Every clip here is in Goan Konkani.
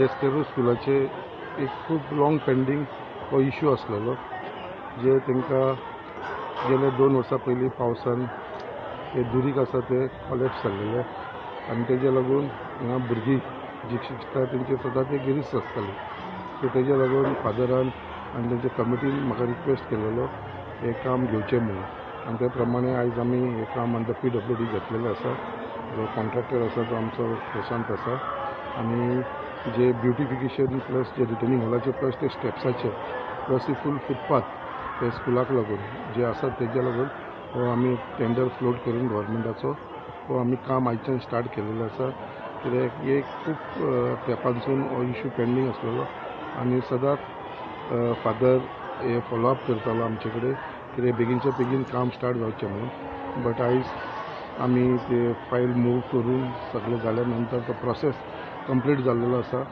देस्तेरो स्कुलाचे एक खूब लाँग पेंडींग हो इशू आसलेलो, जे तांकां गेले 2 वर्सां पयलीं पावसान हे दुरीग आसा ते कॉलेप्स जाल्लेले आनी तेजे लागून हांगा भुरगीं जी शिकता तेंचे सदांच एक रिस्क आसताली. सो तेजे लागून फादरान आनी तेंच्या कमिटीन म्हाका रिक्वेस्ट केलेलो हें काम घेवचें म्हणून, आनी ते प्रमाणे आयज आमी हें काम अंडर PWD घेतलेलें आसा. जो कॉन्ट्रॅक्टर आसा तो आमचो प्रशांत आसा आनी जे ब्युटिफिकेशन प्लस जे रिटर्निंग हॉलाचे प्लस ते स्टेप्साचे प्लस ही फूल फुटपाथ ते स्कुलाक लागून जे आसा तेज्या लागून हो आमी टेंडर फ्लोट करून गव्हर्मेंटाचो हो आमी काम आयच्यान स्टार्ट केलेलें आसा. कित्याक एक खूब तेंपानसून हो इशू पेंडींग आसलेलो आनी सदांच फादर हे फॉलोअप करतालो आमचे कडेन कित्याक बेगीनच्या बेगीन काम स्टार्ट जावचें म्हणून. बट आयज आमी ते फायल मूव करून सगळें जाल्या नंतर तो प्रोसेस कंप्लीट जाल्लेलो आसा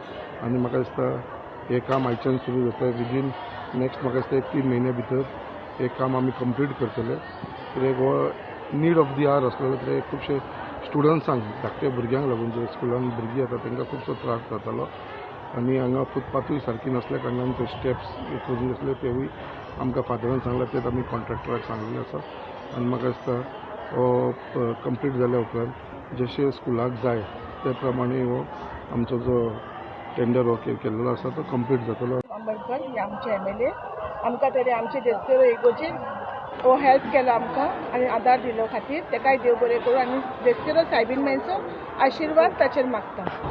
आनी म्हाका दिसता हें काम आयच्यान सुरू जाता. विदीन नेक्स्ट म्हाका दिसता एक 3 म्हयन्या भितर हें काम आमी कंप्लीट करतले. कित्याक हो नीड ऑफ the our आसलेलो, कित्याक खुबशे स्टुडंट्सांक धाकट्या भुरग्यांक लागून जे स्कुलान भुरगीं येता तांकां खुबसो त्रास जातालो आनी हांगा फुटपाथूय सारकी नासल्या कारणान ते स्टेप्स करून आसले तेवूय आमकां फादरान सांगला, तेच आमी कॉन्ट्रॅक्टराक सांगलेलें आसा. आनी म्हाका दिसता हो कंप्लीट जाल्या उपरांत जशें स्कुलाक जाय ते प्रमाणे हो आमचो जो टेंडर हो केल्लो आसा तो कंप्लीट जातलो. आंबेडकर हे आमचे MLA आमकां तरी आमचे देस्तेरो इगोर्जीन हो हेल्प केलो आमकां आनी आदार दिलो खातीर तेकाय देव बरें करूं आनी देस्तेरो सायबीन मांयचो आशिर्वाद ताचेर मागता.